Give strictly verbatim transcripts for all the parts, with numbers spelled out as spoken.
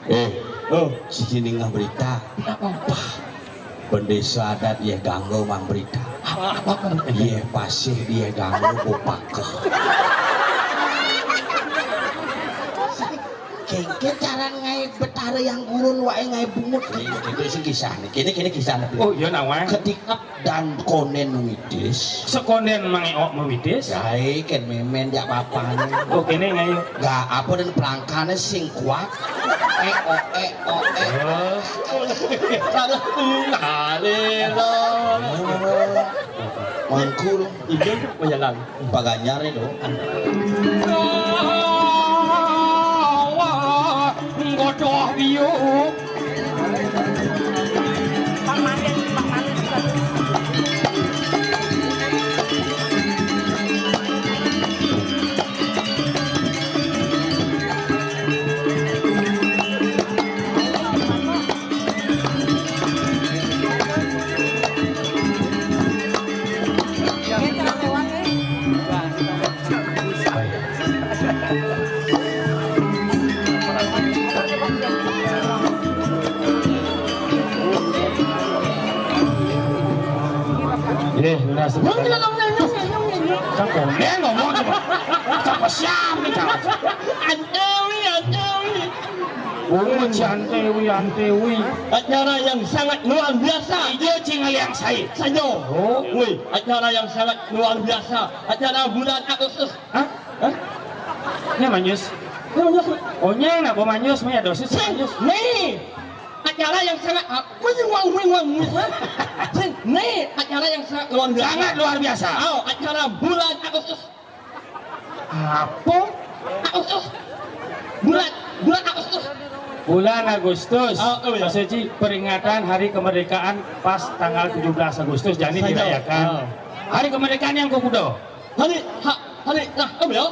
Eh, oh, siji ningeh berita. Apa? Bendesa adat yéh ganggu mang berita. Apa? Yéh pasih dia ganggu bupaka. Kéngkén cara ngaé betara yang gurun waé ngaé bungut. Itu sih kisah nih. Kini kini kisah nih. Oh, iya, nawang. Ketika dan konden numitis. Sekondén Mang Éok numitis. Yai kén mémén jak papan. Oh, kéné ngayu. Gak apa dan pelangkané sing kuat. Éok éok éok. Oh. Mangkul. Iya, majalan. Paganyar itu. Godoh biuk. Eh, udah sebut. Siapa? Dia ngomong coba. Siapa siapa nih, Cak? Ancewi, ancewi. Oh, si Antewi, Antewi. Acara yang sangat luar biasa. Iya, cing yang saya. Saja. Oh. Wih, acara yang sangat luar biasa. Acara bulan Agustus. Hah? Hah? Nya manyus. Nya manyus. Oh, nya nak bawa manyus, mah ya dosis manyus. Nih. Acara yang sangat, ah, wih, wah, wih, wah, wih, wah. Nih, acara yang sangat luar biasa. Sangat luar biasa. Oh, acara bulan Agustus. Apa? Agustus. Bulan, bulan Agustus. Bulan Agustus. Oh, oh, iya. Maksudnya peringatan Hari Kemerdekaan pas tanggal tujuh belas Agustus, jadi dirayakan. Oh. Hari kemerdekaan yang kukudo. Hari, ha, hari, nah, kamu ya.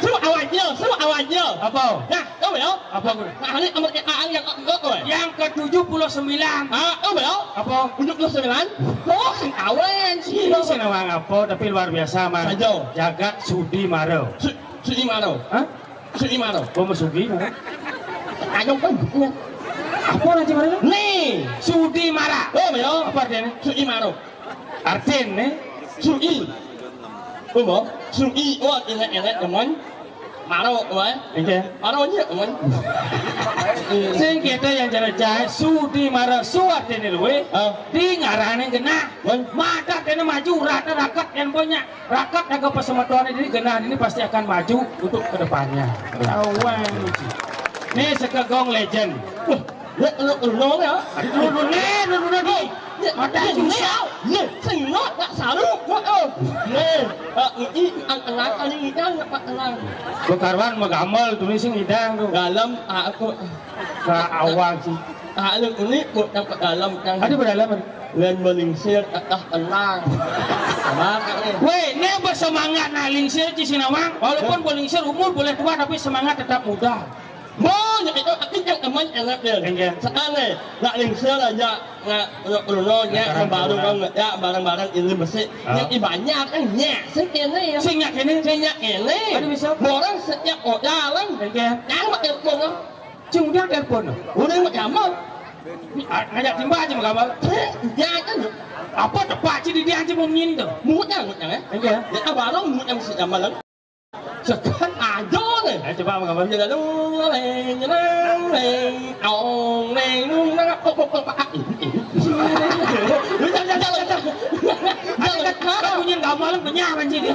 Seru awalnya, seru awalnya. Apa? Nah, kamu ya. Apa? Nah, hari kemerdekaan yang ke, ke, ke. Yang ke tujuh puluh sembilan. Ah, kamu ya. Apa? Tujuh puluh sembilan. Oh, sing awen sih. Ini sih nama apa, tapi luar biasa, Mang. Saja. Jagat Sudi Maro. Su-, Sudi Maro. Hah? Sudi Maro. Kok mau Sudi Maro? Ayo kan. Apa nanti Maro? Nih, Sudi Mara. Oh, ya. Apa artinya? Sudi Maro. Artin nih. Sui. Uma, sui, oh, elek-elek teman. Maro, wah. Oke. Maro nya, teman. Sing kita yang cara cai, Sudi Mara suat ini luwe. Ah. Di ngarane genah. Wan. Mata kena maju, rata rakat yang punya. Rakat jaga persematuan ini genah ini pasti akan maju untuk kedepannya. Awan. Ini sekegong legend. Wah. Nek, nek, nek, ya. Aduh, dulu, dulu, nih, dulu, dulu, nih. Nek, mata nek, susah. Nek, sing nok, nak saru, kok, oh. Nek, ah, ini, ang, ang, ang, ini, kan, nak, Pak, tenang. Bekaruan mah gamal, tuh, sing idang, tuh. Dalam, ah, aku. Ka awal, sih. Ah, lu, ini, kok, yang dalam, yang. Ada berdalam, ada. Lain balingsir, tetap tenang. Sabar, Kak, nih. Weh, ini bersemangat, nah, lingsir, Cisinawang. Walaupun balingsir umur boleh tua, tapi semangat tetap muda. Banyak itu, tapi yang teman enak dia. Enggak. Sekarang nih, nak lingsir aja, nggak, nggak perlu, nggak, sekarang yang baru corona. Banget, ya, barang-barang ini besi. Ah. Yang ibaratnya kan, ya, sing ini ya. Sing nyak ini. Sing nyak ini. Ada bisa. Orang setiap orang, enggak. Yang mau telepon, ah. Cing udah telepon. Udah mau gamal. Ah, ngajak timba aja mau gamal. Ya, kan. Apa tepat sih di dia aja mau nyin tuh? Muutnya, muutnya, ya. Enggak. Ya, barang muutnya mesti gamal, kan. Sekan aja nih. Eh, coba apa kabar? Nyeleng, nyeleng, nyeleng, ong, neng, nung, nang, kok, kok, kok, ah, ini, ini. Lu jangan, jangan, jangan. Ada kan, kan bunyi gamal, penyah, anjing.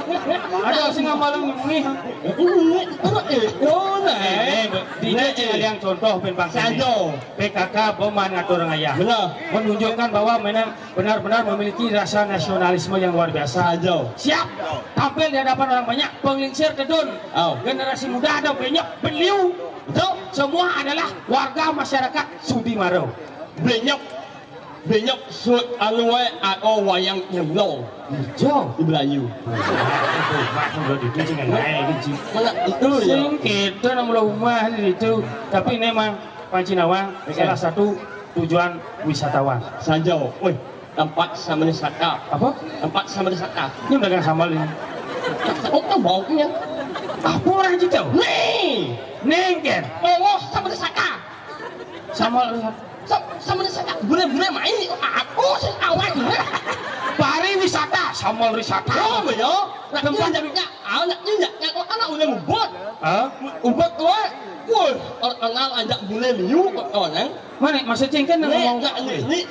Ada sing gamal, nih. Ini, ini, eh, oh, nah. Eh, eh, di dia ada yang contoh, pen bangsa ini. Sajo. P K K, boman ngatur ngayah. Benar. Menunjukkan bahwa memang benar-benar memiliki rasa nasionalisme yang luar biasa. Saja. Siap tampil di hadapan orang banyak, penglingsir tedun. Oh. Generasi muda ada banyak beliau. Betul. Semua adalah warga masyarakat Sudimaro. Banyak, banyak sut alue atau wayang nyemlo. Ijo. Di Melayu. Mak udah di sini kan naik di sini. Mana itu ya? Sing kita nang rumah di situ. Tapi ini emang Pancinawang, oke, salah satu tujuan wisatawan. Saja, woi, tempat sama wisata. Apa? Tempat sama wisata. Ini dagang sambal ini. Oh, kan baunya. Apa orang itu? Nih, nengker. Oh, sama wisata. Sama, sama saya boleh-boleh main. Aku sing awak ini. Pariwisata, sama wisata. Oh, bener. Tempat jadinya anak ini ya, anak udah mubot. Hah? Ubot tuh. Wah, orang ajak boleh liu kok orang. Mana maksudnya kan ngomong ini.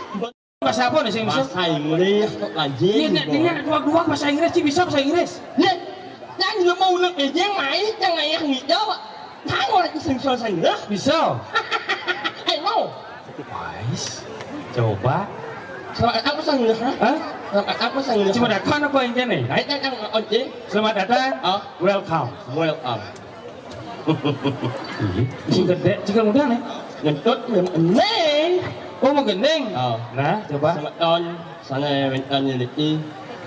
Bahasa apa nih sing bisa? Bahasa Inggris kok aja. Iya, nek dia dua-dua bahasa Inggris sih bisa bahasa Inggris. Nek yang lu mau lu aja main yang ayah ngido. Tahu orang sing bisa bahasa Inggris? Bisa. Ayo. Wais. Coba. Selamat apa bahasa Inggris? Hah? Selamat apa bahasa Inggris? Cuma datang apa yang kene? Ayo yang oke. Selamat datang. Oh. Welcome. Welcome. Iya, sing gedhe, sing muda nih. Ngentut, neng. Oh, mau gendeng? Oh. Nah, coba. Semeton, sana wenten niki.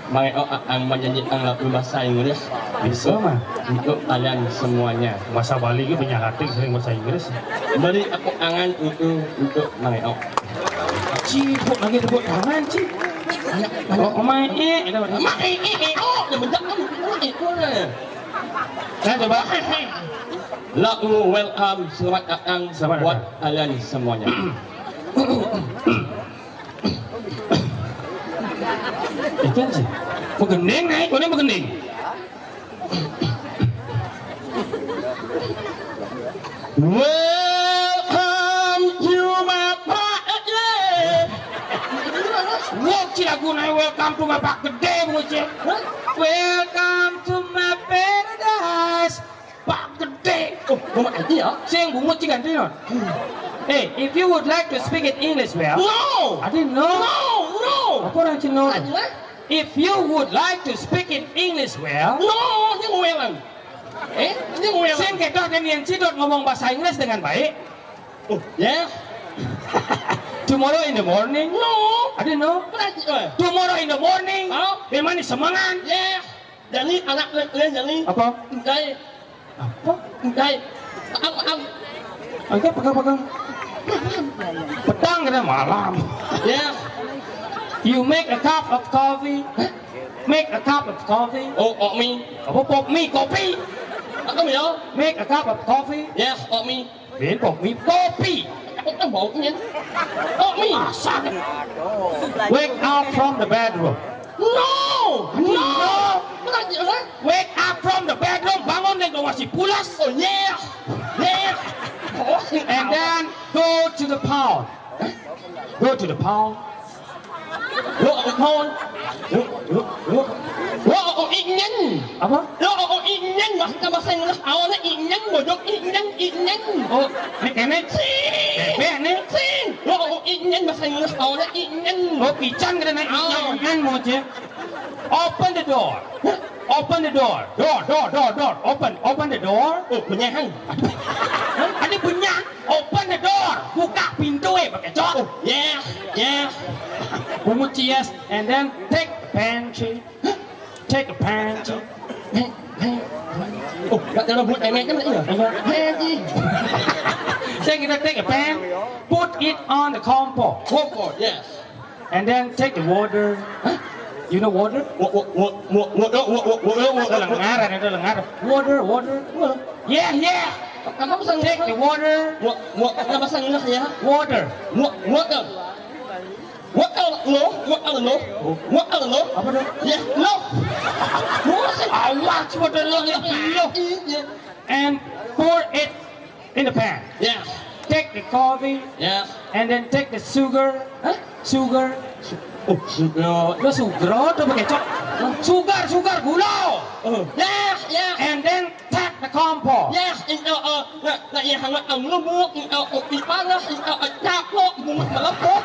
Mari oh ang menyanyi ang lagu bahasa Inggris. Bisa, mah. Untuk kalian semuanya. Bahasa Bali itu punya hati sering bahasa Inggris. Beri aku angan untuk untuk mari oh. Ci, kok lagi tepuk tangan, Ci? Anak, anak. Oh, main, eh, ada. Main, eh, eh, oh, dia menjak kamu, eh, eh, oh, nah. Saya coba. Lagu welcome, selamat datang. Selamat datang buat kalian semuanya. Ikan sih. Begending, naik, kau ini begending. Welcome to my pa-, eh, eh. Wah, ci lagu naik welcome to my Pak Gede, bocah. Welcome to my paradise. Pak Gede. Oh, bungut aja ya. Sing bungut sih ganti, no? Hey, if you would like to speak in English well. No. I didn't know. No, no. Apa orang Cina? Aja. If you would like to speak in English well. No, ini nguelan. Eh, ini nguelan. Sing kita dan yang cidot ngomong bahasa Inggris dengan baik. Oh, ya. Tomorrow in the morning. No. I didn't know. Apa lagi, eh? Tomorrow in the morning. Oh. Memang semangat. Ya. Jadi anak le, le, jadi. Apa? Enggak. Apa? Enggak. Apa, apa? Oke, pegang-pegang. Petang kena malam. Ya. You make a cup of coffee. Make a cup of coffee. Oh, oh, mi. Apa pop mi? Kopi. Apa mi, ya? Make a cup of coffee. Yes, oh, mi. Bén pop mi, kopi. Aku kan baunya. Oh, mi. Masak. Wake up from the bedroom. No, no. Wake up from the bedroom. Bangun dari kamar si pulas. Oh, yeah. Yeah. Oh, and then go to the pound. Go to the pound. Lo, pound. Lo, lo, lo. Lo, oh, ingin. Apa? Lo, oh, ingin. Bahasa, bahasa Inggris awalnya ingin, bodok ingin, ingin. Oh, ini kene. Sing. Bebek nih. Sing. Lo, oh, ingin. Bahasa Inggris awalnya ingin. Oh, pican kene. Oh. Ingin mau cek. Open the door. Open the door. Door, door, door, door. Open, open the door. Oh, benyang. Ada benyang. Open the door. Buka pintu, eh, pakai cok. Oh, yes, yes. Bungut, yes. And then take a pen, ci. Take a pen, ci. Oh, gak ada buat emek kan, iya? Enggak. Hei, ci. Saya kita take a pen, put it on the compo. Compo, yes. And then take the water. Huh? You know water? Wa-, wa-, wa-, wa-, wa-, wa-, wa-, wa-, wa-, wa-, wa-, Lengar, ada lengar. Water, water. Wa-, Yeah, yeah. Apa pasang Take the water. Wa-, wa-, apa pasang ya? Water. Wa-, water. Water, no, water, no. Water, no. Apa dong? Ya, no. Buset. Allah, cuma ada lo, ya, lo. Iya. And pour it in the pan. Yes. Take the coffee. Yes. And then take the sugar. Hah? Sugar. Su-, oh, sugar. Lo sugar atau pakai cok? Sugar, sugar, gula. Oh. Yes, yes. And then take the compo. Yes, itu, eh, nak, nak yang hangat ang lubuk, itu kopi panas, itu, eh, capok, bungut melepuh.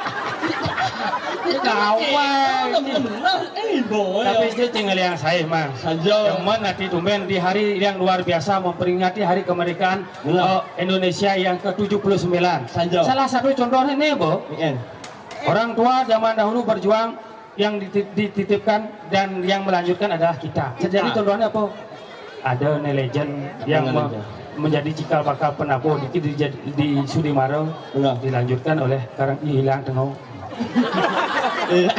Kawan. Benar, eh, boy. Tapi dia tinggal yang saya, Mang. Saja. Yang mana nanti tumben di hari yang luar biasa memperingati hari kemerdekaan Benar. Eh, Indonesia yang ke tujuh puluh sembilan. Saja. Salah satu contohnya nih, Bu. Iya. Orang tua zaman dahulu berjuang, yang diti-, dititipkan dan yang melanjutkan adalah kita. Jadi contohnya apa? Ada nih legend yang me-, menjadi cikal bakal penabuh di, di, di Sudimara. Benar. Dilanjutkan oleh karang hilang tengok. Iya.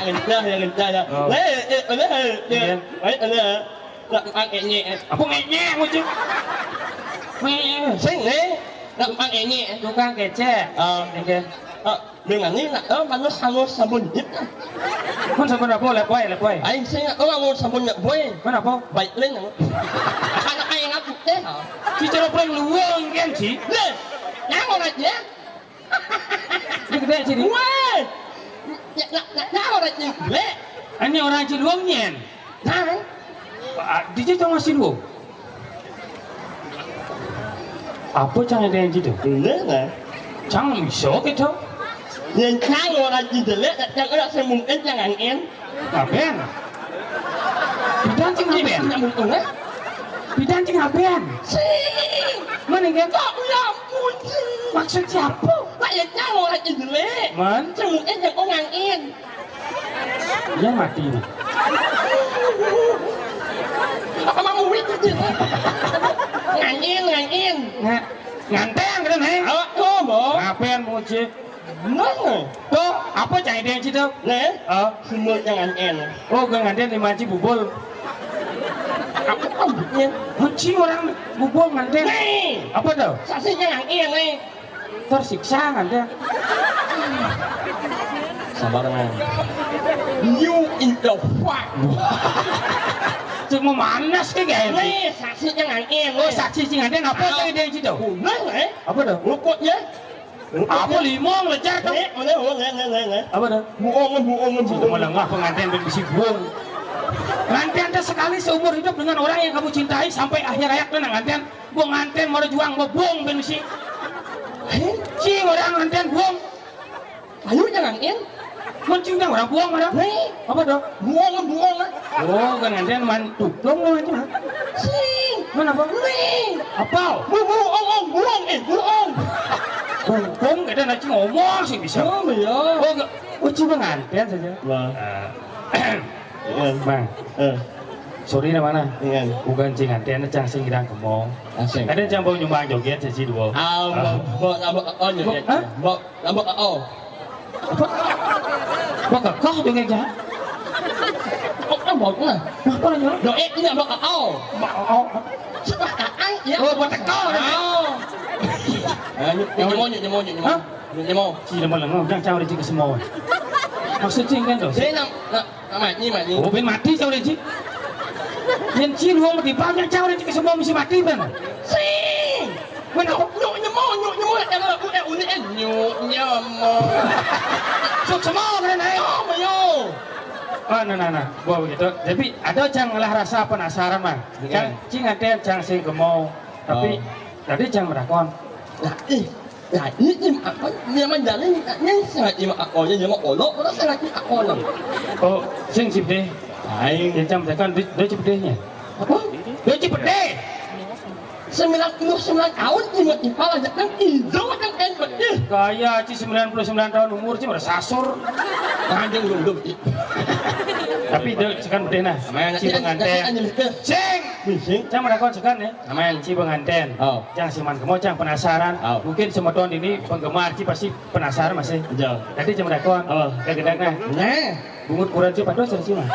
Yang kencang, yang kencang, ya. Oh. Eh, eh, eh, eh, eh. Iya. Eh, eh, eh. Apa ngenyek, muncul? Sing, eh. Tukang kecek. Oh. Nggih. Oh, dengan ini nak, oh, manus halus sabun jit. Mun sabun apa, Lép Boy, Lép Boy? Aing sing, oh, nganggo sabun Lép Boy. Mun apa? Baik lain. Anak aing aku teh. Ci cara prank luwung kan, Ci? Leh, nang ora ya? Ini gede, Ci. Weh. Ya, ya, ya, nang ora ya, Leh. Ini orang Ci luwung nyen. Nah. Ah, di situ masih luwung. Apa cang ada yang gitu? Bener lah. Cang iso gitu. Yang cang orang di jelek, yang orang semungkin jangan en. Aben. Bidan cing aben. Iya, punya untung, eh? Bidan cing aben. Sing. Mana gitu? Kok ya ampun, sing. Maksud siapa? Lah, yang cang orang di jelek. Man? Semungkin yang orang en. Iya mati nih. Apa mau murid itu? Nganyin, nganyin. Nga-, nganteng gitu nih. Oh, oh, mau. Ngapain muji? Nah. Tuh, apa cai dia situ? Nih. Oh. Sumur jangan en. Oh, gak nganten lima ci bubul. Apa maksudnya? Muji orang bubul nganten. Nih. Apa tuh? Saksinya yang iya nih. Tersiksa kan dia. Sabar, man. You in the fuck. Cuma manas ke gaya ini. Nih, saksi jangan en. Oh, saksi sing ada apa? Oh. Saya dia situ. Boleh, eh? Apa tuh? Rokoknya. Apa limong lejar tuh? Eh, boleh, boleh, boleh, boleh. Apa tuh? Buongan, buongan, buongan. Melengah pengantin bisi buong. Nganten teh sekali seumur hidup dengan orang yang kamu cintai sampai akhir hayat tuh nganten. Gua nganten mau juang, gua buang ben bisi. Heh? Ci orang nganten buang. Ayo jangan en. Mun ci orang buang mana? Nih. Apa dong? Buang, buang. Oh, kan nganten man tuplong namanya. Sing. Mana apa? Nih. Apa? Bu, bu, ong, ong, buang, eh, buang. Hukum kita nanti ngomong sih bisa. Oh, iya. Oh, enggak. Oh, cuma nganten saja. Wah. Eh, Iya. Mang. Eh. Sorry na mana? Iya. Bukan cing nganten, cang sing ngidang kemong. Asik. Ada cang bau nyumbang joget sesi dua. Ah, ah. Bau, bau, bau, oh, joget. Hah? Bau, bau, oh. Apa? Bau kekoh joget ya? Oh, kan bau lah. Apa nanya? Doa ini bau, oh. Bau, oh. Sudah kaang, ya. Oh, bau teko. Oh. Ah, nyemonyok, nyemonyok, nyemonyok. Hah? Nyemonyok. Ci, lemah-lemah, jangan cawar di ke semua. Maksud cing kan tuh? Saya nak, nak, Mati, mati. Oh, ben mati cau Renci. Yen ci luwung mati, banyak cau Renci kesemua mesti mati ben. Sing. Ben aku nyuk nyemo, nyuk nyemo, eh, aku, eh, uni, eh, nyuk nyemo. Sok semua kena naik. Oh, mayo. Oh, nah, nah, nah. Buat begitu. Tapi ada cang lah rasa penasaran, Mang. Iya. Cang, cing ada cang sing kemau. Tapi, oh. Tadi cang merakon. Nah, ih. Nah, ini Im Akon, dia mah jalan, ini sangat Im Akon, dia mah olok, orang sangat Im Akon. Oh, sing cipte. Aing. Dia cam tekan, dia, dia ciptenya. Apa? Dia cipte. Sembilan puluh sembilan tahun, imut ipal aja kan hijau kan kain putih. Gaya, ci sembilan puluh sembilan tahun umur, ci udah sasur. Nah, dia belum, belum. Tapi dia sekan putih nah. Main, ci nanti, pengantin. Nanti, nanti, nanti. Sing. Sing. Cang merakon sekan ya. Amin. Ci penganten. Oh. Cang siman kemo, cang penasaran. Oh. Mungkin semeton ini penggemar ci pasti penasaran masih. Jauh. Tadi cang merakon. Oh. Gak gedang nah. Nah. Bungut kuran ci pados ci mah.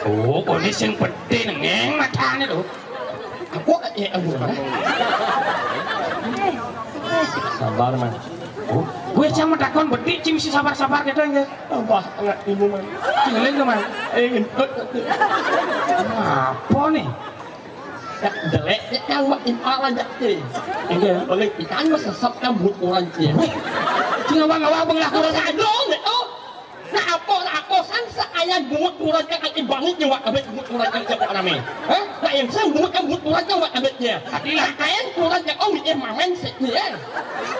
Oh, kok ini sing pede nengeng matanya tuh. Aku, eh, aduh. Sabar, Mas. Oh, gue cang metakon bedik, cing si sabar-sabar gitu ya. Tambah anak ibu, Man. Cing lain ke, Man? Eh, ngentut. Apa nih? Ya, jelek, ya, yang makin parah, ya, Cing. Iya. Oleh kita, kan, sesep, kan, buat orang, Cing. Cing, awang-awang, benglah, kurang. Aduh, nih, oh. Nah, apa, nah, apa, sang, seayan, bungut, kurang, kan, ibarat, nyawa, abis, bungut, kurang, kan, siapa namanya? Hah? Nah, yang sang, bungut, kan, bungut, kurang, kan, abis, ya. Tadi lah, kain, kurang, kan, oh, mikir, mamen, sih, ya.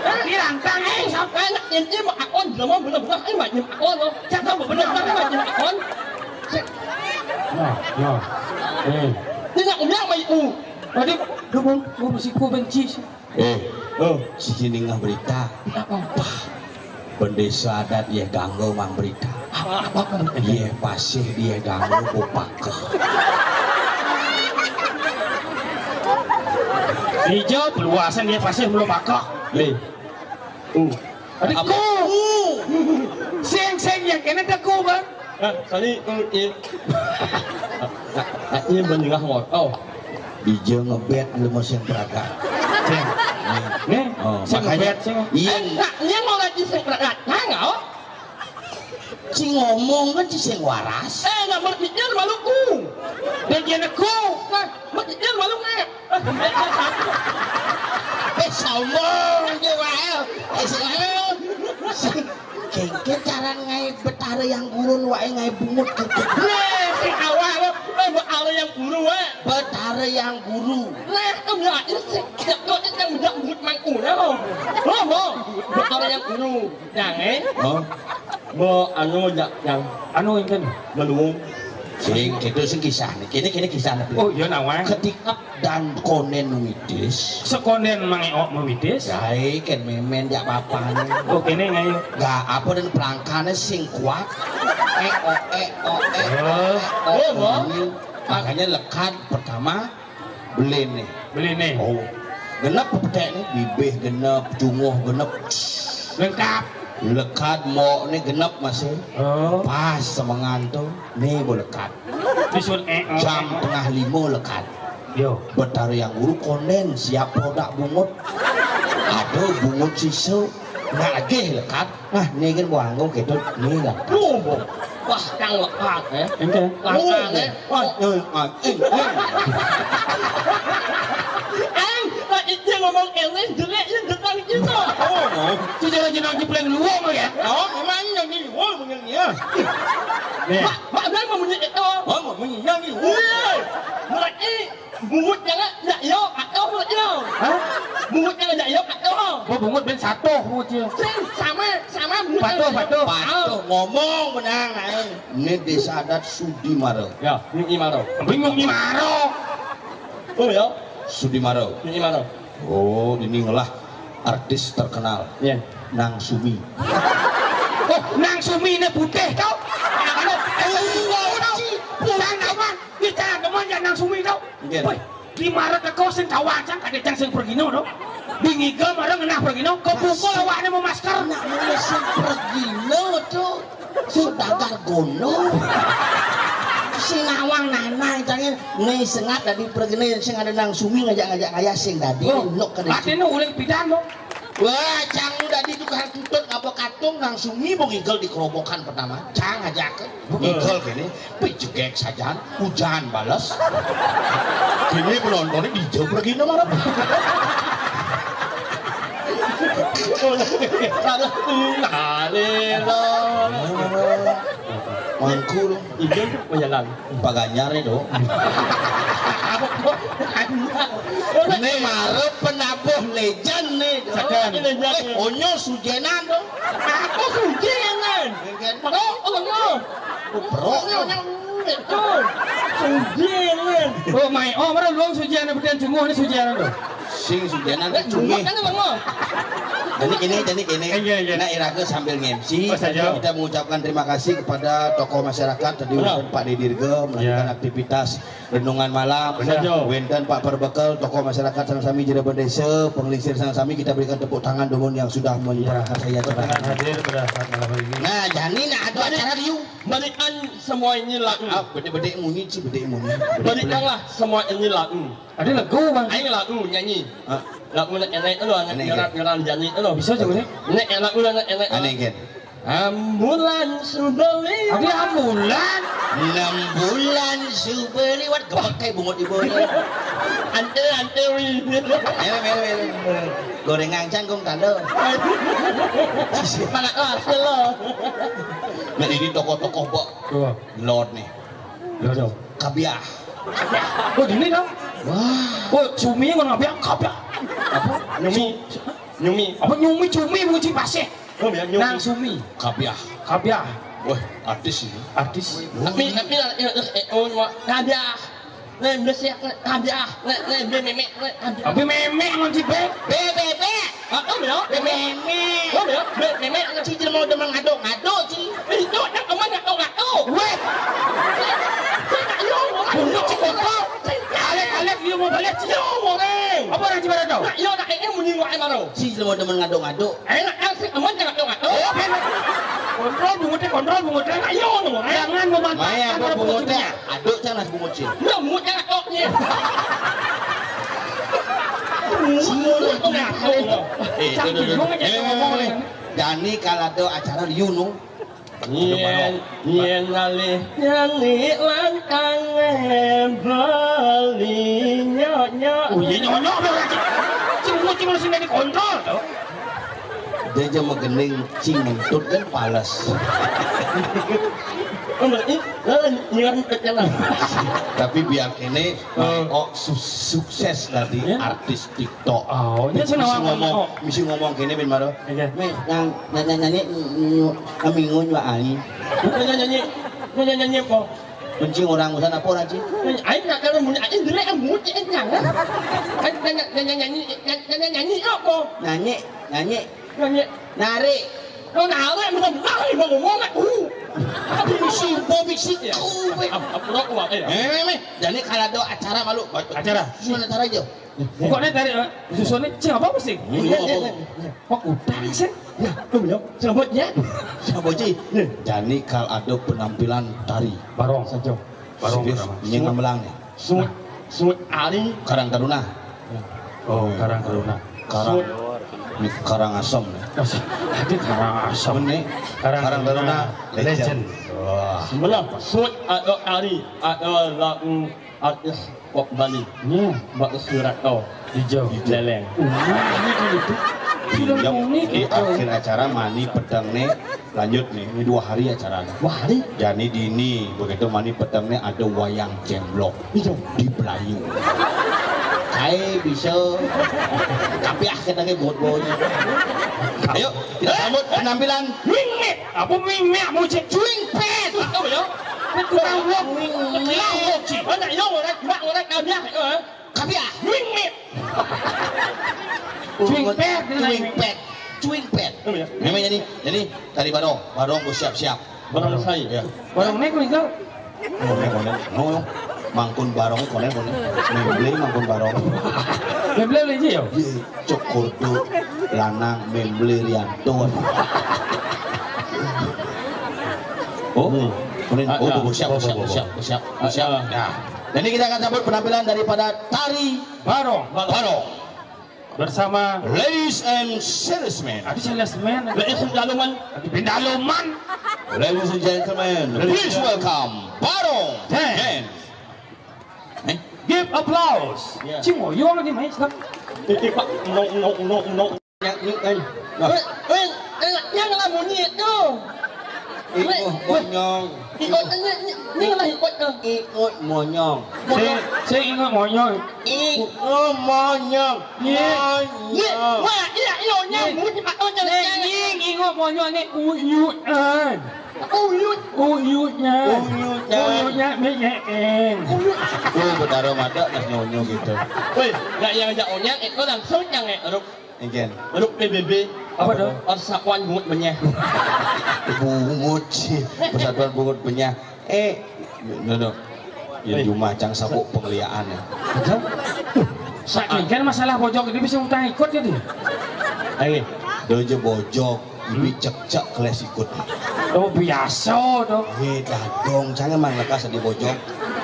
Hah? Tadi lantang, eh, sampai, nak, ini, mah, akon, jelema, bener-bener, eh, mah, ini, akon, loh. Cakap, bener-bener, eh, mah, ini, akon. Nah, nah. Eh. Tidak punya sama ibu. Tadi, lu mau, mau mesti ku benci sih. Eh, oh, si ningah berita. Apa? Pendesa adat ya ganggu mang berita. Apa, apa, apa? Iya, pasih dia ganggu bupak. Hijau, peluasan dia pasih belum pakah. Lih. Uh. Tadi apa? Ku. Sing, sing, yang kena teku, Bang. Ah, sorry, uh, iya. Ah, ah, iya, bener nggak ngotong. Dija ngebet lu mesin peraga. Sing. Nih, oh, sing makanya ngebet, sing. Iya. Eh, nak, nyang mau lagi sing berat, nah, nggak, oh? Sing ngomong kan sing waras. Eh, nak berpikir maluku. Dan dia neku. Nah, berpikir malu nggak? Eh, sombong dia wae. Eh, sing, kengken cara ngae Betara Yang Guru wae ngae bungut gitu. Nah, sing awal, eh, Betara Yang Guru, eh. Betara Yang Guru. Nah, kamu aja sih, kok yang udah bungut mangkuna, oh. Oh, oh. Betara Yang Guru. Yang, eh? Oh. Bo, anu, ya, yang anu, yang kan? Belum. Sing, itu sing kisah nih. Kene, kene kisah nih. Oh, iya, nawang. Ketika dan konen numitis. Sekonen mangeok numitis. Jai, ken memen jak papan. Oh, kene ngayu. Gak apa dan pelangkane sing kuat. Eh, oh, eh, oh, eh, oh, eh, oh, oh, oh. Ini. Makanya lekad pertama, belene. Belene. Oh. Genep pepetek nih, bibih genep, cunguh genep. Lengkap. Lekad mok nih genep masih. Oh. Pas semengan tuh, nih bo lekad. Disun, eh, oh, jam eh, oh, tengah lima lekad. Yo. Betara Yang Guru konden siap produk bungut. Ada bungut sisu. Nak lagi lekad. Nah, ni kan buang kau gitu. Ni lah. Wah, yang lekat, eh. Ente. Langkah, eh. Wah, eh, eh, eh. Ang, lagi dia ngomong ini jelek, ini tentang kita. Oh, tu jangan jenang jepleng luar mah ya. Oh, memang yang di luar punya dia. Nih. Mak, mak, mak, mak, mak, mak, mak, mak, yang di luar. Iya. Mereka Bungut jangan ndak yo, patuh bungut yo. Hah? Bungut jangan ndak yo, patuh. Gua bungut ben satu bungut yo. Sing sama, sama bungut. Patuh, patuh. Patuh, ngomong benang ae. Ini desa adat Sudimara. Ya, Nyuki Maro. Bingung ni Maro. Oh ya. Sudimara. Nyuki Maro. Oh, ini ngelah artis terkenal. Iya. Nang Sumi. Oh, Nang Sumi ini putih tau. Anu, eh, tau. Bukan awan. Kita teman ya Nang Sumi tau. Nggih. Woi, di Maret teko sing tawacang kadek cang sing pergino to. Di ngigel marang ngenah pergino, kepukul awakne mau masker. Nak mulai sing pergino to. Sudagar gono. Sing nawang nanang cange ne sengat dadi pergino sing ada Nang Sumi ngajak-ngajak kaya sing dadi. Oh, nok kene. Atine uling pidan to. Wah, cang dadi tukang tutut ngapa katung Nang Sumi mau ngigel di kerobokan pertama. Cang aja ke. Ngigel kene. Pijegek sajan, hujan bales. Kene penontonnya di jauh pergi nama apa? Mangkul. Iya, penjalan. Paganyar itu. Apa kok? Ini marep penabuh legend nih. Sajan. Eh, onyo sujenan dong. Aku sujenan. Perok, oh, no. Oh, perok. Itu. Sujenan. Oh, mai. Oh, mara luang sujenan, bedan cunguh ni sujenan tu. Sing sujenan kan cunguh. Kan, Bang, no. Jadi kini, jadi kini. Iya, iya. Nah, iraga sambil nge-M C, oh, saja. Kita mengucapkan terima kasih kepada tokoh masyarakat tadi, benar. Pak Dedi Dirga melakukan, iya, aktivitas renungan malam. Benar. Wenten Pak Perbekel, tokoh masyarakat sareng sami jero desa, penglingsir sareng sami kita berikan tepuk tangan dulu yang sudah memperhatikan acara. Iya. Hadir pada saat malam hari ini. Nah, jani nak ada acara liu. Balikan semua ini lagu. Ah, bedek-bedek munyi, ci bedek munyi. Balikanlah semua ini lagu. Ada lagu, Bang. Ayo lagu nyanyi. Ah. Lagu nak enak tu, nak enak, ngeran, ngeran jani tu. Bisa juga ni. Nak enak tu, nak enak. Aneh kan? Ambulan subeli. Ada ambulan. Enam bulan subeli, wat gepak kayak bungut ibu ni. Ante, ante, wi. Mele, mele, mele. Gorengan canggung tanda. Mana kelas lo? Nah, ini tokoh-tokoh, Pak. Tuh. Lord nih. Lord. Kabiah. Oh, ini dong. Wah. Oh, Sumi ngono kabiah, kabiah. Apa? Nyumi. Su-, Nyumi. Apa Nyumi, Cumi, Muji Pasih? Oh, ya, Nyumi. Nang Sumi. Kabiah. Kabiah. Wah, artis ini. Artis. Tapi, tapi, eh, eh, oh, kabiah. Nek mbesek, nek kabiah, nek, nek mbe memek, nek kabiah. Tapi memek ngon ci be. Be, be, be. Ah, oh, ya. Be memek. Oh, ya. Be memek. Ci jelema demen ngaduk-ngaduk, ci. Itu nak teman ngaduk-ngaduk. Weh. Ayo, ayo. Alek, alek, dia mau balik. Yo, orang. Apa orang Cibarado? Nak, yo, nak, eh, eh, muni wae maro. Ci jelema demen ngaduk-ngaduk. Enak kan sih, aman jangan dong, oh. Kontrol bunguté, kontrol bunguté. Ayo, no, eh. Jangan memanfaatkan. Maya, apa bunguté? Aduk jangan bungut, ci. Enggak, bungut jangan, oh, iya. Semua aku ngaku. Eh, Cang bingung aja eh, ngomong eh, eh. Jani kalau ada acara di Yuno. Yen, yen ngalih nyanyi lan kangen beli nyok-nyok. Oh, iya nyonyok dong. Cuma cuma sini dikontrol tuh. Dia aja mau gending cing mentut kan pales. Tapi biar kene, oh, su- sukses tadi artis TikTok. Oh, ini misi ngomong, oh, misi ngomong kene bin maro. Oke. Nih, yang nyanyi nyanyi ngaminggu juga ali. Nyanyi nyanyi, nyanyi nyanyi apa? Kencing orang usan apa orang cing? Ayo nak kalau mun ayo jelek amu cek nyanyi. Nyanyi nyanyi nyanyi apa? Nyanyi nyanyi. Nyanyi. Nari. Kau nari, mau nari, mau ngomong aku. Aku misi, mau misi. Aku, weh. Apa aku apa ya? Eh, meh, meh. Jadi kalau ada acara malu. Acara. Cuma acara aja. Pokoknya dari eh, susunnya siapa apa sih? Iya, apa? Kok utang sih? Ya, tuh ya. Sambutnya. Sambutnya. Jadi kalau ada penampilan tari. Barong. Saja. Barong. Serius, ini ngemelang nih. Sungut, Sungut Ali. Karang Taruna. Oh, Karang Taruna. Karang, ini Karang Asam nih. Tadi Karang Asam nih. Karang Taruna legend. Wah. Sebelah Sungut atau Ali atau lagu artis pop Bali. Iya. Bagus Suratno. Hijau. Leleng. Ini kan itu. Film unik di akhir acara mani pedang nih. Lanjut nih, ini dua hari acaranya. Wah, hari? Jadi di ini, begitu mani petengnya ada wayang cemblok. Iya. Di Belayu. Hai, bisa. Tapi ah, kita ke buat baunya. Ayo, kita sambut penampilan. Wingmit. Apa wingmit? Mau cek cuing pet. Tahu ya? Kurang wong. Wingmit. Kurang wong, Ci. Mana ya, orang, orang, orang, kami ah. Tapi ah, wingmit. Cuing pet, cuing pet, cuing pet. Memang jadi, jadi tadi barong, barong gue siap-siap. Barong saya. Ya. Barong nih gue itu. Konen, konen. No, mangkun barong, konen, konen. Memble mangkun barong. Memble aja ya. Iya, cok kurdu lanang memble Rianto. Oh, konen. Oh, siap, siap, siap, siap, siap. Nah, jadi kita akan sambut penampilan daripada tari barong. Barong. Bersama ladies and salesmen. Ada salesman. Ladies and gentlemen. Ada pindaloman. Ladies and gentlemen, please welcome Barong Ten. Ten. Eh? Give applause. Ya. Cing Woyo lagi main sekarang. Ini Pak, no, no, no, no. Yang, yang, yang. Nah. Weh, weh, eh, yang lamun itu. Ikut monyong. Ikut ini, ini, ini lah ikut tuh. Ikut monyong. Saya, saya ingat monyong. Ikut monyong. Iya. Monyong. Iya. Wah, iya, iya, nyamuk di mata saya. Ning, ingat monyong ni uyutan. Uyut. Uyutnya. Uyutnya. Uyutnya, miknya eng. Uyut. Oh, betara mata nak nyonyo gitu. Weh, nak yang jak onyang itu langsung yang ngeruk. Engken. Ruk P B B. Apa tuh? Persatuan Bungut Benyeh. Bungut sih. Persatuan Bungut Benyeh. Eh, no, no. Ya, cuma cang sabuk pengliaan ya. Saking kan masalah bojok ini bisa utang ikut gitu. Ayo. Dojo bojok, ini cek-cek kelas ikut. Oh, biasa dong. Eh, dadong, jangan mang lekas di bojok.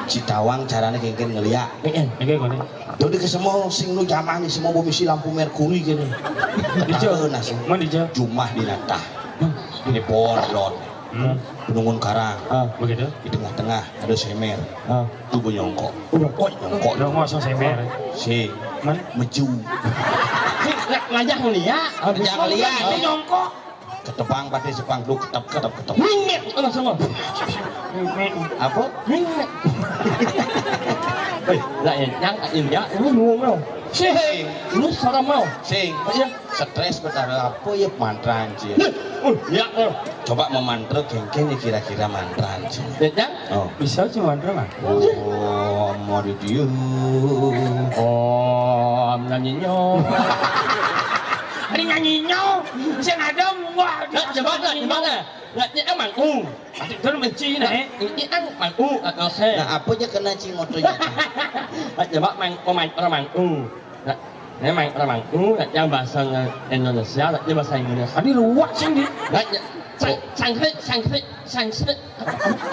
Citawang caranya kengken ngeliat. Heeh, oke, kono. Dadi kesemua sing nu jaman ni semua bumi si lampu merkuri kene. Dijo. Tahu nasi. Mana dijo? Jumah di Natah. Ini pohon lon. Hmm. Penungun karang. Ah, begitu. Di tengah-tengah ada semer. Ah. Tubuh nyongkok. Nyongkok. Nyongkok sama semer. Si. Man? Meju. Ngajak mulia. Ngajak mulia. Nyongkok. Ketebang pada sepang lu ketep ketep ketep. Wingit, oh, langsung. Apa? Wingit. Eh, lah ya, yang ini ya, ini ngomong. Sing. Lu serem mau. Sing. Iya. Stres betara apa ya mantra anjir. Oh, ya. Coba memantra kengken ya kira-kira mantra anjir. Ya, ya. Oh. Bisa sih mantra mah. Oh, mau di dia. Oh, nyanyinya. Ada nyanyinya. Sing ada wah. Nah, coba, coba, coba. Lah, ini emang u. Adik dulu menci nah. Ini emang u atau se. Nah, apa aja kena cing motonya? Lah, coba mang pemain orang mang u. Nah, memang orang mang u, nah, yang bahasa Indonesia, nah, yang bahasa Inggris. Tadi luwak sih di. Nah, ya, sang, sangkrit, sangkrit, sangkrit.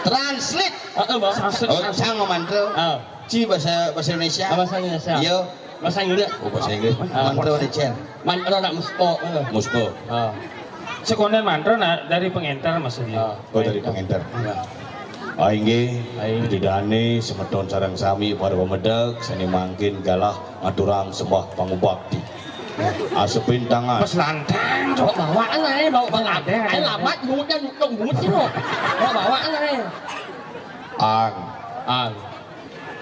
Translate. Heeh, Bang. Sangkrit. Oh, sang mantra. Ah. Ci bahasa bahasa Indonesia. Ah, bahasa Indonesia. Iya. Bahasa Inggris. Oh, bahasa Inggris. Ah, mantra dari Cen. Mantra nak muspo. Eh. Muspo. Ah. Sekonden mantra na, dari pengenter maksudnya. Ah. Oh, dari pengenter. Ya. Ah, inggih, Ida dane semeton sareng sami para pamedek, sane mangkin galah ngaturang sembah pangubakti. Asepin tangan. Pas lantang, coba bawaan ae, bawa bang Ade. Ae lamat, mudah nyutung buci lo. Bawa bawaan ae. Ang. Ang.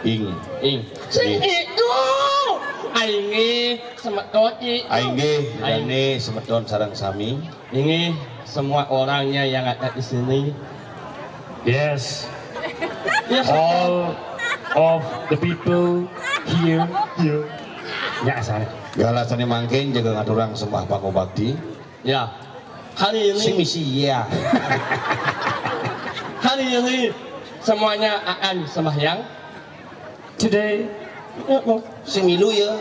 Ing. Ing. Sing itu. Ainge semeton i. Ainge, Ida dane semeton sareng sami. Ini semua orangnya yang ada di sini. Yes. Yes. All of the people here. Here. Ya, asal. Galah sane mangkin jaga ngaturang sembah pangubakti. Ya. Hari ini. Sing misi ya. Hari ini semuanya akan sembahyang. Today. Sing milu ya.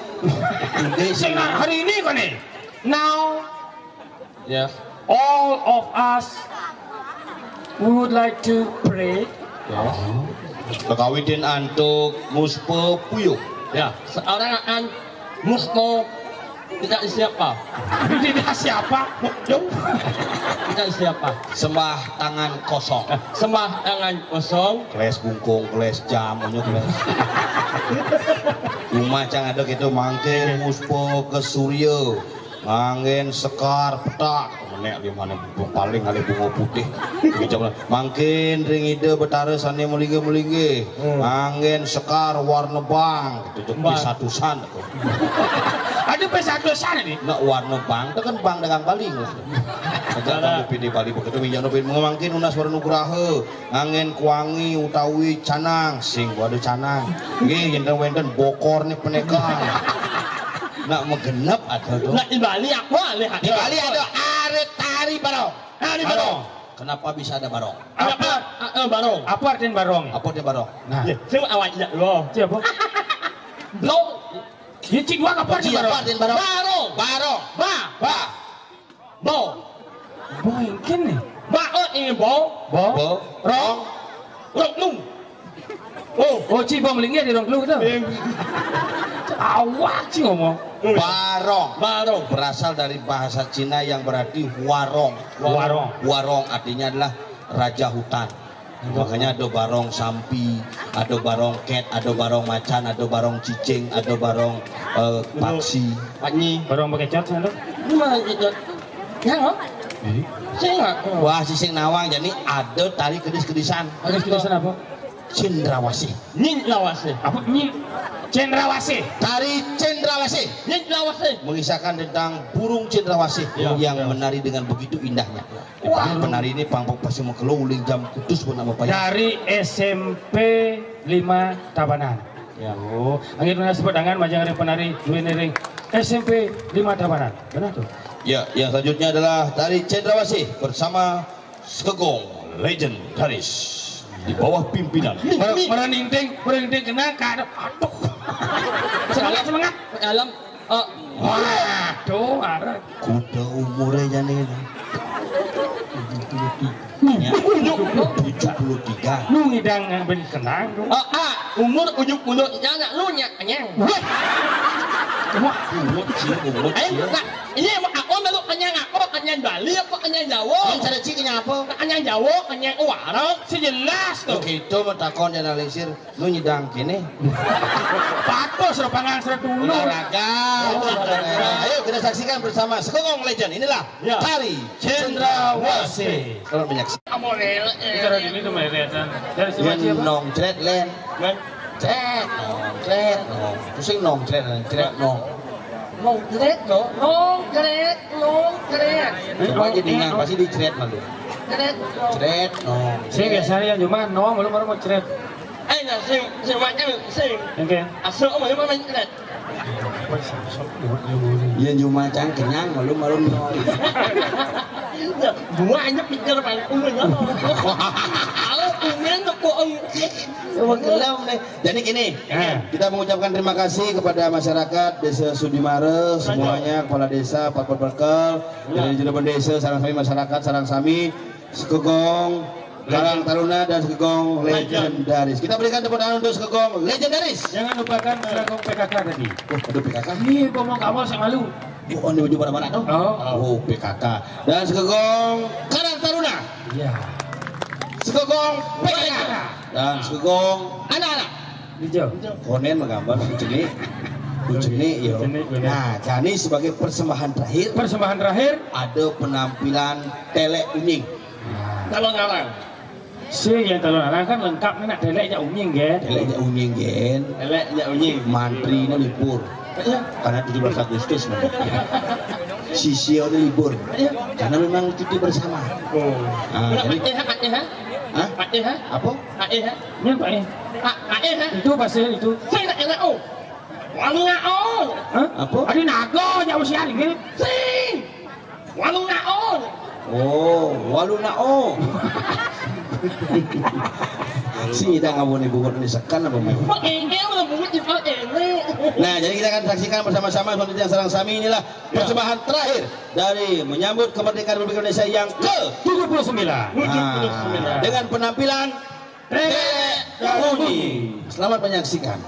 Today sing hari ini kok nih. Now. Ya. All of us, we would like to pray. Ya. Kekawitin antuk muspe puyuh. Ya, seorang akan muspe tidak siapa. Tidak siapa? Tidak siapa. Sembah tangan kosong. Eh, sembah tangan kosong. Keles bungkung, keles jam, onyo keles. Cuma cang ada gitu mangke muspe ke surya. Nganggen sekar petak, menek di mana paling alih bunga putih. Mangkin ring Ida Betara sane melinggih-melinggih. Hmm. Nganggen sekar warna bang, gitu, jek Bang. Pisatusan. Ada pisatusan ini? Nak warna bang, itu kan bang dagang baling lah. Aja kamu pilih Bali begitu minyak nopi mangkin nunas warna nugraha. Angin kuangi utawi canang, sing waduh canang. Nggih, yen wenten bokor nih penekang. Nak megenep ada tuh. Nak di Bali aku alih. Di Bali ada arit tari barong. Tari barong. Kenapa bisa ada barong? Ada apa? Ah, eh, barong. Apa artinya barong? Apa artinya barong? Nah. Ya, sing awak ya lo. Siapa? Lo. Ya, cik dua apa artinya barong? Apa artinya barong? Barong. Barong. Ba. Ba. Bo yang kene. Ba, oh, ini bo. Bo. Bo. Rong. Rong lu. Oh. Oh, ci bo melinggih di rong lu tu. Eh. Awak ci ngomong. Barong. Barong. Berasal dari bahasa Cina yang berarti warong. Warong. Warong artinya adalah raja hutan. Makanya ada barong sampi, ada barong ket, ada barong macan, ada barong cicing, ada barong, eh, paksi. Panyi. Barong bekecot sana. Gimana bekecot? Ya, oh? Sing nggak? Wah, sising nawang, jadi ada tari kedis-kedisan. Kedis-kedisan apa? Cendrawasih. Nyindrawasih. Apa? Nyi-, cendrawasih. Tari cendrawasih. Nyindrawasih. Mengisahkan tentang burung cendrawasih yang menari dengan begitu indahnya. Wah. Penari ini pang pasti mau keluar uling jam kutus pun nama payah. Dari S M P lima Tabanan. Ya. Oh, angin lunas pedangan majang ring penari duwe ring S M P lima Tabanan. Benar tuh. Ya, yang selanjutnya adalah tari cendrawasih bersama Sekegong Legendaris di bawah pimpinan. Mereningting, mereningting kena kada. Aduh. Semangat, semangat. Dalam. Eh, waduh, arek. Kuda umure jane. Ya. Tujuh puluh tiga. Lu ngidang ben kenang, lu. Eh, ah, umur tujuh puluh tiga anak lu nyak kenyang. Wah. Wah, umur sih, umur sih. Ayo, nak, ini emang aku malu kenyang, aku kenyang Bali apa kenyang Jawa? Yang cara cik kenyang apa? Kenyang Jawa, kenyang warung. Si jelas tuh. Oke, itu mau takon dan alisir. Lu nyidang kene. Patos repangan seret dulu. Olahraga. Oh, olahraga. Ayo kita saksikan bersama Sekongkong Legend. Inilah tari Cendrawasih. Selamat menyaksikan. Bicara di ini tuh, Mbak Iriatan. Dari si Yen Maji apa? Nong cret len. Cret, nong cret, nong. Pusing nong cret len, cret nong. Nong cret, no? Nong cret, nong cret. Coba aja dengar, pasti dicret malu. Cret, nong. Cret, nong. Saya biasanya yang cuma nong, belum baru mau cret. Ayo, sing, sing, sing. Oke. Asal, oh, mana main cret? Iya, cuma cang kenyang, malu-malu nong. Gua aja pikir paling umur apa? Kalau umur tuh kok. Coba kelam deh. Jadi gini, kita mengucapkan terima kasih kepada masyarakat Desa Sudimara, semuanya, kepala desa, Pak Perkel, dari Juragan Desa, sarang sami masyarakat, sarang sami, Sekegong, Karang Taruna dan Sekegong legendaris. Kita berikan tepuk tangan untuk Sekegong legendaris. Jangan lupakan Sekegong P K K tadi. Oh, aduh, P K K. Ini ngomong kamu, saya malu. Oh, ini baju pada mana tuh? Oh. Oh, P K K. Dan Sekegong Karang Taruna. Iya. Sekegong P K K. Dan Sekegong anak-anak. Hijau. Konen mah gambar kucing ni. Kucing ni, yo. Kucing ni, kucing ni. Nah, jadi sebagai persembahan terakhir, persembahan terakhir, ada penampilan telek unying. Kalau ngarang. Si yang kalau ngarang kan lengkap ni, nak telek jak unying, gen. Telek jak unying, gen. Telek jak unying. Mantri ni libur. Ya. Karena tujuh belas Agustus, man. Sisio ni libur. Ya. Karena memang cuti bersama. Oh. Ah, jadi Pak T H, Pak T H. Hah? Pak T H. Apa? Pak T H. Ini Pak T H. Pak, Pak T H. Itu pasal itu. Saya nak enak, oh. Walu nak, oh. Hah? Apa? Ada naga jak usia ni. Sing. Walu nak, oh. Oh, walu nak, oh. Si dah ngawon ibu ni sekan apa main? Pak Ege, orang bunyi di Pak Ege. Nah, jadi kita akan saksikan bersama-sama selanjutnya sareng sami inilah persembahan terakhir dari menyambut kemerdekaan Republik Indonesia yang ke tujuh puluh sembilan. Nah, dengan penampilan Telek Unying. Selamat menyaksikan.